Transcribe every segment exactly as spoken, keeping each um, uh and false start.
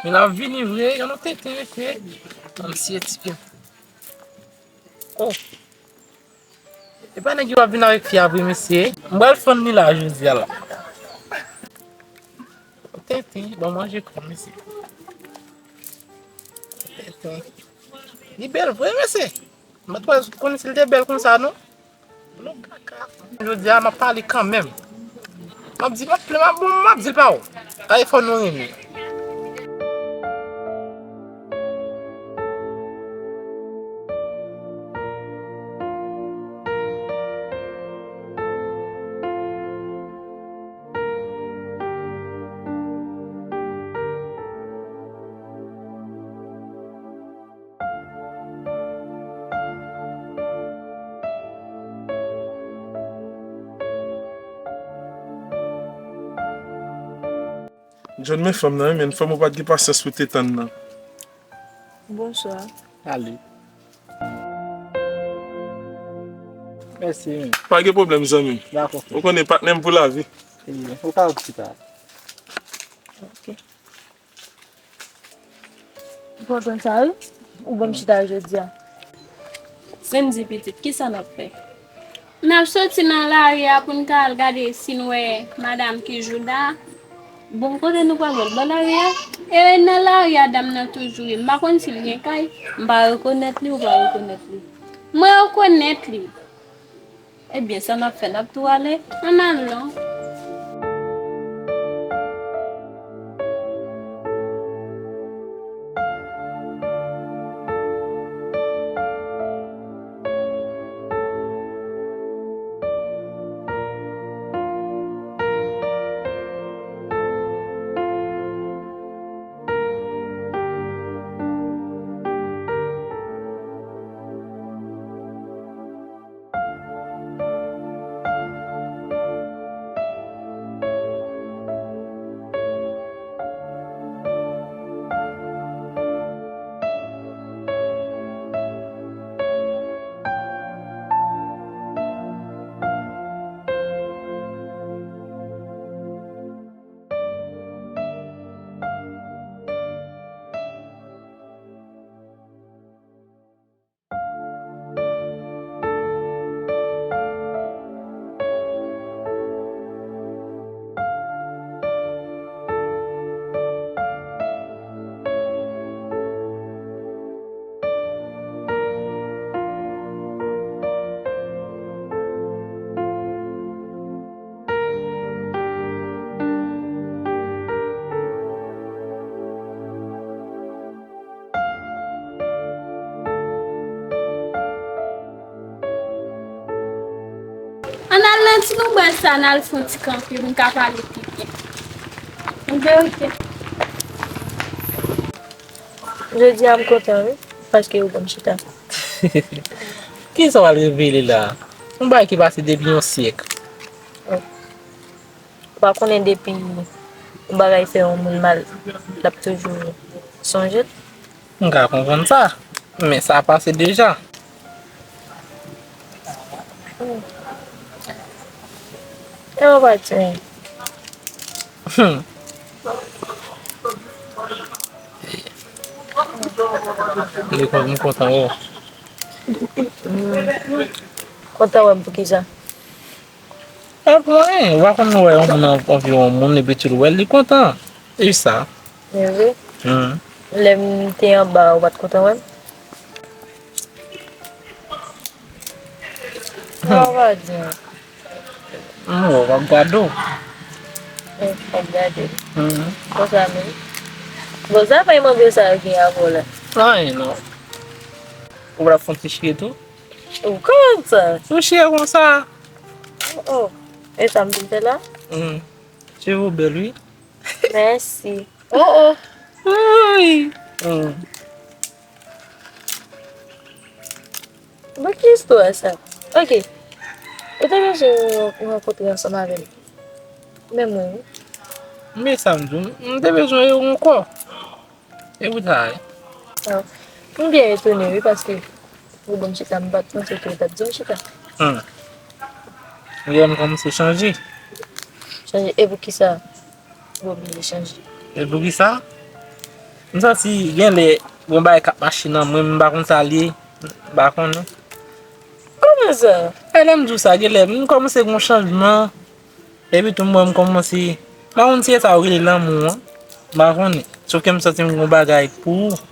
L ap vini vre, yon tenten mesye. Kòmsi e ti fi. Oh. E pa nèg yo ap vin avèk fi a vre, mesye. M pral fann li la jodi a la. Tenten, bon manje kò, mesye. Tenten. Li bèl vre, mesye. M pa t wè, konnen si l te bèl konsa, non. Non, kaka. Jodi a, m ap pale kanmenm. M ap di, m ap, m ap, bon, m ap di l pa ou. Ay, fò nou renmen. John, men fanm nan, wi, men fanm ou pa t gen pasyans pou te tann nan. Bonswa. Ale. Mèsi, men. Pa gen pwoblèm, zanmi. Dakò. Ou konnen patnè m pou lavi. Ou ka ret chita. Ok. Ou kontan sa, wi? Ou ban m chita jodi a. Sen di pitit, kisa n ap fè? N ap soti nan lari a pou n ka al gade si n wè madanm Kijouda. Bon, kote nou pral wè l? Bò lari a? E nan lari a dam nan toujou ye. M pa konn si l gen kay. M pa rekonèt li, ou pa rekonèt li? Mwen rekonèt li. Ebyen, sa n ap fè, n ap tou ale? Ann al non. Ann al nan ti loubwèl sa, n al fè yon ti kanpe pou n ka pale pi byen. Oke, oke. Jodi a m kontan, wi, paske ou ban m chita. Kisa w al revele la? Yon bagay ki pase depi yon syèk. Ou pa konnen depi yon bagay fè yon moun mal, l ap toujou sonje l? M ka konprann sa, men sa pase deja. Hmm. E w pa di anyen. Hmm. Li konn, m kontan wè w. Hmm. Kontan wè m poukisa? E pou anyen, ou pa konn wè yon moun an, anviwon moun, epi tou l wè l, li kontan. E sa. Men vre? Hmm. Lè m te anba, ou pa t kontan wè m? Hmm. Ou pa di anyen. M wè w ap gade w. Hmm, w ap gade m. Hmm. Konsa menm. Bon, sa pa yon manje sa yo gen avè w la. Anyen non. Ou pa t ap fè yon ti chire tou? Ou kòmanse. Ou chire konsa. Oh, oh. E sa m vin fè la? Hmm. Cheve w bèl, wi. Mèsi. Oh, oh. Wi. Hmm. Bon, ki istwa sa? Ok. Ou te bezwen rankontre ansanm avè m. Men mwen, wi. Men sa m di w, m te bezwen w ankò. E pou ta ye? Ah, m byen etone, wi, paske ou ban m chita, m pa t panse ke w t ap di m chita. Hmm. Ou wè m kòmanse chanje. Chanje? E poukisa ou oblije chanje? E poukisa? M santi gen lè gen yon bagay k ap mache nan mwen, m pa konn sa l ye, m pa konnen. Kòman sa? E lè m di w sa, gen lè m kòmanse gen yon chanjman, epi tou m wè m kòmanse, m pa konn si e sa yo rele lanmou an, m pa konnen. Sòf ke m santi m gen yon bagay pou ou.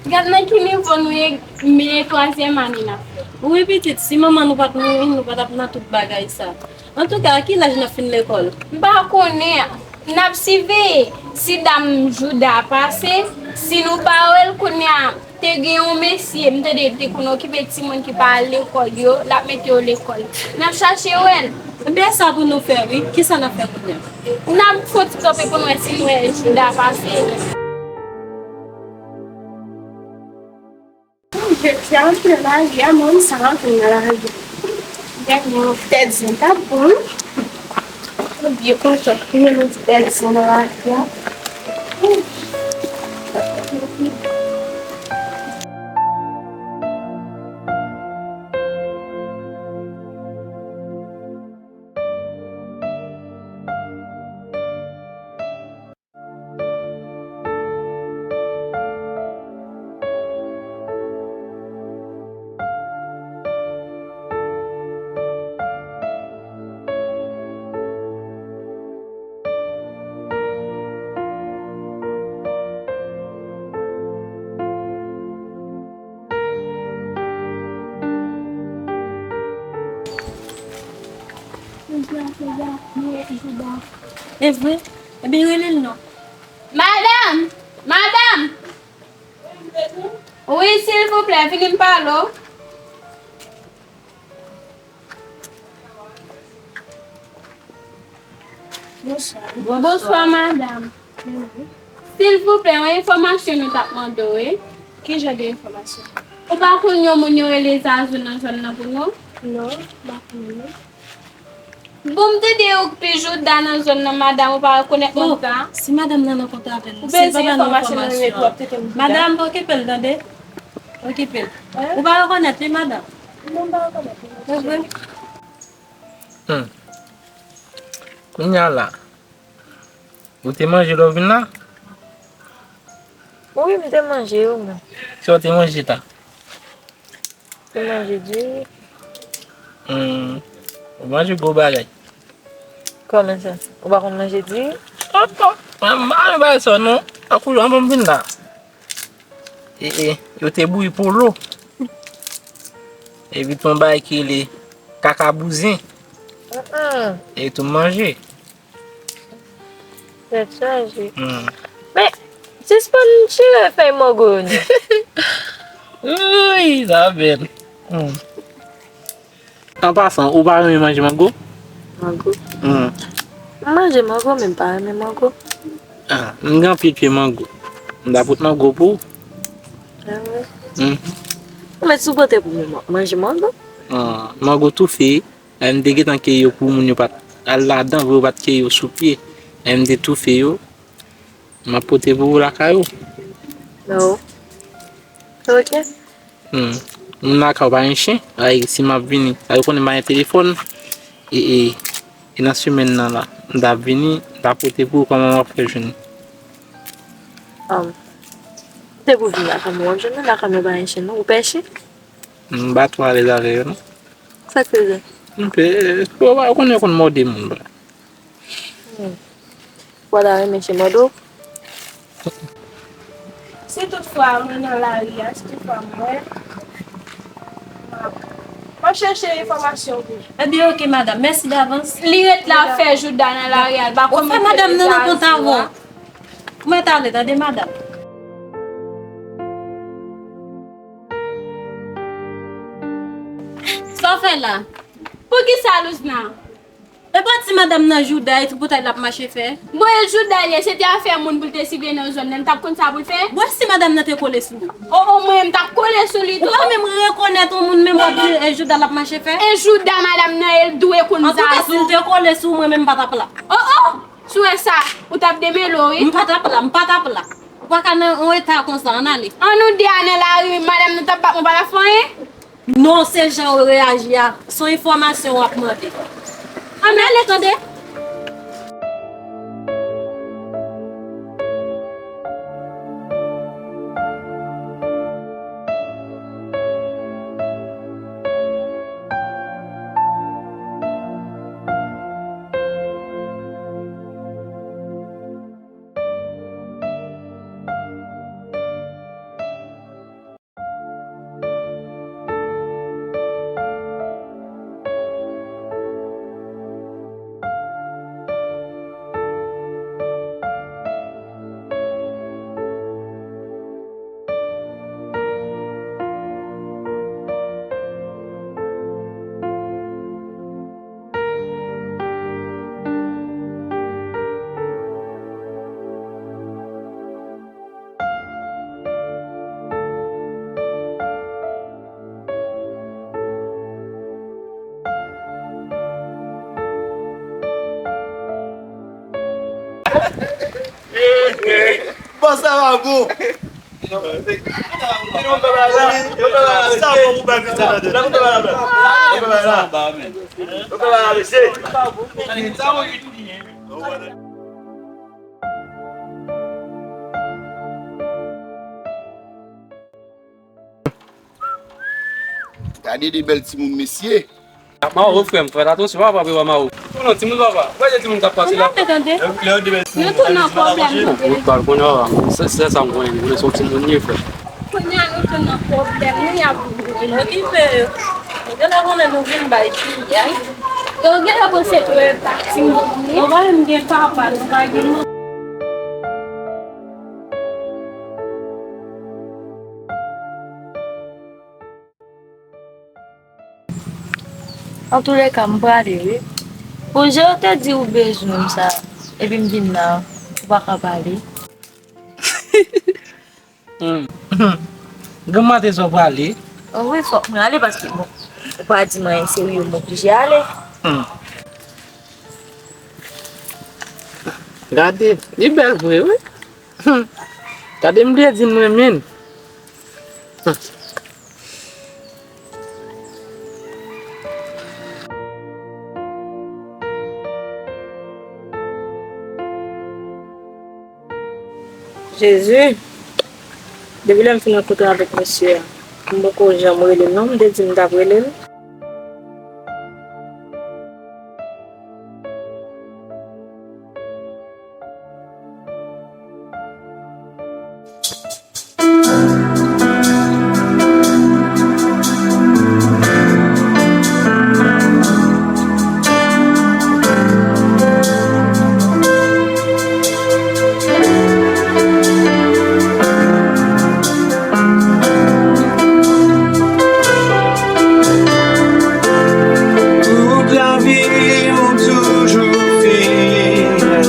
Gad nan ki nivo nou ye, men twazyèm ane n ap fè. Wi pitit, si manman nou pa t mouri, nou pa t ap nan tout bagay sa. Antouka, a ki laj n ap fin lekòl? M pa konnen. N ap siveye. Si dam Jouda pase, si nou pa wè l kounye a, te gen yon mesye, m tande l te konn okipe timoun ki pa al lekòl yo, l ap mete yo lekòl. N ap chache wè l. Ebyen, sa pou nou fè, wi. Kisa n ap fè kounye a? N ap fon ti kanpe pou n wè si n wè Jouda pase. Jodi a, m antre lari a, mwen, sa rantre nan lari a. Dènye tèt zen t ap bon. Mwen byen kontan. Mwen ti tèt zen nan lari a. E vre? Ebyen, rele l non. Madanm! Madanm! Wi, silvouplè, vini m pale w. Bonswa. Bonswa, madanm. Silvouplè, yon enfòmasyon nou t ap mande w, wi. Ki jan de enfòmasyon? Ou pa konn yon moun yo rele Zazou nan zòn nan pou nou? Non, m pa konnen non. Bon, m tande yo okipe Jouda nan zòn nan, madanm, ou pa rekonèt moun sa? Si madanm nan nan kontak avè nou, se pa ba nou enfòmasyon an. Madanm, okipe l, tande? Okipe l. Ou pa rekonèt li, madanm? Non, m pa rekonèt li. Se vre? Hmm. Kounye a la, ou te manje lè w vin la? Wi, m te manje yo, men. Sa w te manje ta? Te manje diri. Hmm. Ou manje gwo bagay. Kòman sa? Ou pa konn manje diri? Oh, oh. Mwen, mwen pa manje bagay sa non. Tankou jan mwen vin la. E, e, yo te bouyi polo. Epi tou yon bagay ki rele kaka bouzen. Mm-mm. E tou manje. Tèt chaje. Hmm. Men, sispann chire fèy mango yo non. Wi, sa bèl. Hmm. An pasan, ou pa renmen manje mango? Mango? Hmm. M manje mango, men m pa renmen mango. Ah, m gen anpil pye mango. M ta pot mango pou ou. Ah wi? Hmm. Men si w pote pou mwen, m ap manje mango. Ah, mango toufe. Lè m te gentan keyi yo pou moun yo pa t al ladan, vre yo pa t keyi yo sou pye. Lè m te toufe yo, m ap pote pou ou lakay ou. Oh. Ok. Hmm. Moun lakay ou pa gen chen, ay, si m ap vini, ay, ou konnen m pa gen telefòn, e, e, e nan semèn nan la, m t ap vini, m t ap pote pou ou, kòman w ap fè jwenn li? Um, te pou vin lakay mwen, w ap jwenn mwen lakay mwen pa gen chen, non, ou pè chen? M pa twò alèz avè yo, non. Sa k fè sa? M pè, ou konnen yo konn mòde moun, bra. Hmm. Ou pa ta renmen chen mòde w? Si toutfwa mwen nan lari a, si toutfwa m wè, m ap, m ap chèche enfòmasyon pou ou. Ebyen, oke, madanm. Mèsi davans. Li ret la ap fè jouda nan lari a, l pa konn mete rezo a. Ou fè madanm nan nan kont avè w. Ou mèt ale, tande, madanm. Sa w fè la? Poukisa, Louzna? E pa ti madanm nan jouda e tripotay l ap mache fè? Bon, e jouda l ye, se te afè moun pou l te siveye nan zòn nan, l t ap konn sa pou l fè? Bon, e si madanm nan te kole sou li? O, o, mwen, m t ap kole sou li tou. Ou pa menm rekonèt yon moun, menm w ap di e jouda l ap mache fè? E jouda madanm nan, e l dwe konn sa tou. Antouka, si l te kole sou mwen, menm m pa t ap la. O, o! Si w wè sa, ou t ap demele w, wi. M pa t ap la, m pa t ap la. Ou pa ka nan yon eta konsa, ann ale. An nou de a nan lari, madanm nou t ap bat mwen, pa t ap fè anyen. Non, se jan w reyaji a, se yon enfòmasyon w ap mande. Ann ale, tande. Sa va bon. Sa bon pou bèl vizaj la. Gade de bèl timoun, mesye. Mao, frè m, fè atansyon, papa, pou mao. Konnen timoun, papa. Gade timoun k ap pase la. Ou pa tande? Nou tou nan pwoblèm. Ou pa konnen, papa. Se, se sa m konnen. Konnen se yon timoun ye, frè. Kounye a nou tou nan pwoblèm. Nou y ap okipe yo. Yo genlè konnen nou vin bay piyay. Yo genlè panse ke pa timoun li. Nou pa menm gen papa, nou pa gen manman. Antoulèka, m prale, wi. Pou jan w te di ou bezwen m sa, epi m vin la, ou pa ka pale. Hmm. Granma te di w prale. Oh wi, fòk mwen ale paske, bon, ou pa di m anyen serye, m oblije ale. Hmm. Gade, li bèl vre, wi. Hmm. Gade m vle di m renmen l. Hmm. Jezi, depi lè m fin rankontre avèk mesye a, m poko janm rele l non, m te di m t ap rele l. Tout lavi m toujou fidèl.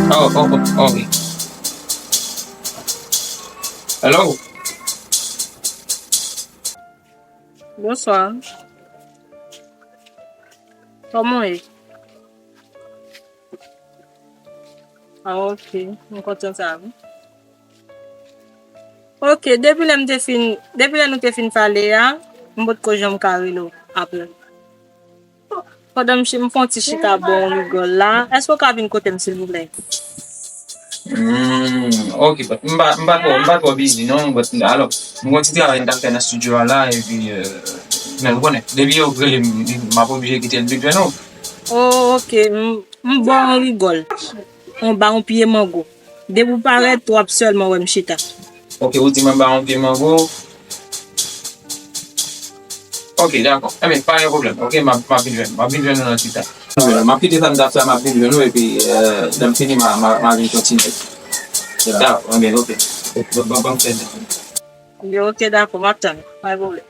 Oh, oh, oh, oh, wi. Hello? Bonswa. Kòman w ye? Ah, ok. M kontan sa, wi. Ok, depi lè m te fin, depi lè nou te fin pale a, m potko janm ka rele w apre. Pandan m chi-, m fè yon ti chita bò yon rigòl la, èske w ka vin kote m, silvouplè? Hmm, ok, but m pa, m pa twò, m pa twò busy non, but alò, m gon ti travay m t ap fè nan studio a la, epi, euh, men ou konnen, depi yo rele m, m ap oblije kite l vin jwenn ou. Oh, ok, m, m ba w yon rigòl. Anba yon pye mango. Depi w parèt, w ap sèlman wè m chita. Ok, ou di m anba yon pye mango. Ok, dakò. Enben, pa gen pwoblèm. Ok, m ap, m ap vin jwenn, m ap vin jwenn ou nan chita. M ap kite sa m t ap fè, m ap vin jwenn ou, epi, euh, lè m fini, m a, m a, m a vin kontinye. Dakò, enben, ok. Bon, bon, bon, bon. Ok, dakò, m ap tann. Pa gen pwoblèm.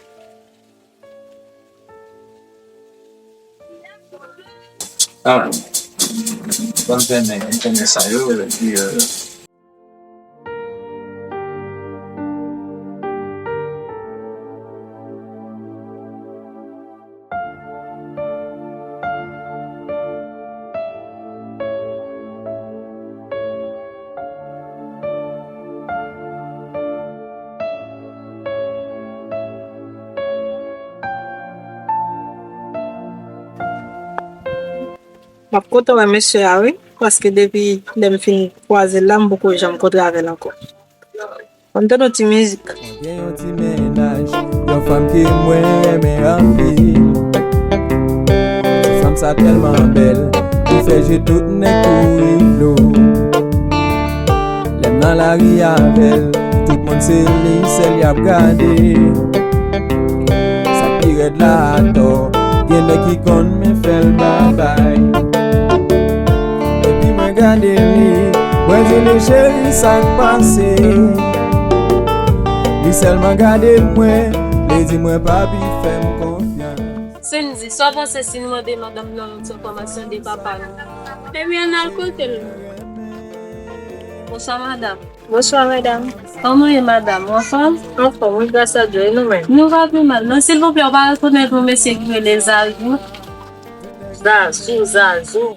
Ah, ban m fèmen, ban m fèmen sa yo, epi, euh, M ap kontan wè mesye a, wi, paske depi lè m fin kwaze l la, m poko janm kontre avè l ankò. Ann tande yon ti mizik. Mwen gen yon ti mennaj, yon fanm ke mwen renmen anpil. Fanm sa tèlman bèl, li fè je tout nèg kouri dlo. Lè m nan lari avè l, tout moun se li sèl y ap gade. Sa k pi rèd la atò, gen nèg ki konn men fè l babay. Cheri, sa k pase? Li sèlman gade mwen, li di mwen, papi, fè m konfyans. Cindy, sa w panse si n mande madanm nan yon ti enfòmasyon de papa nou? Ebyen, n al kote l. Bonswa, madanm. Bonswa, madanm. Kòman w ye, madanm? Ou anfòm? Anfòm, wi, gras a Dye. E nou menm? Nou pa pi mal, non. Silvouplè, ou pa rekonèt yon mesye ki rele Zazou? Zazou, Zazou.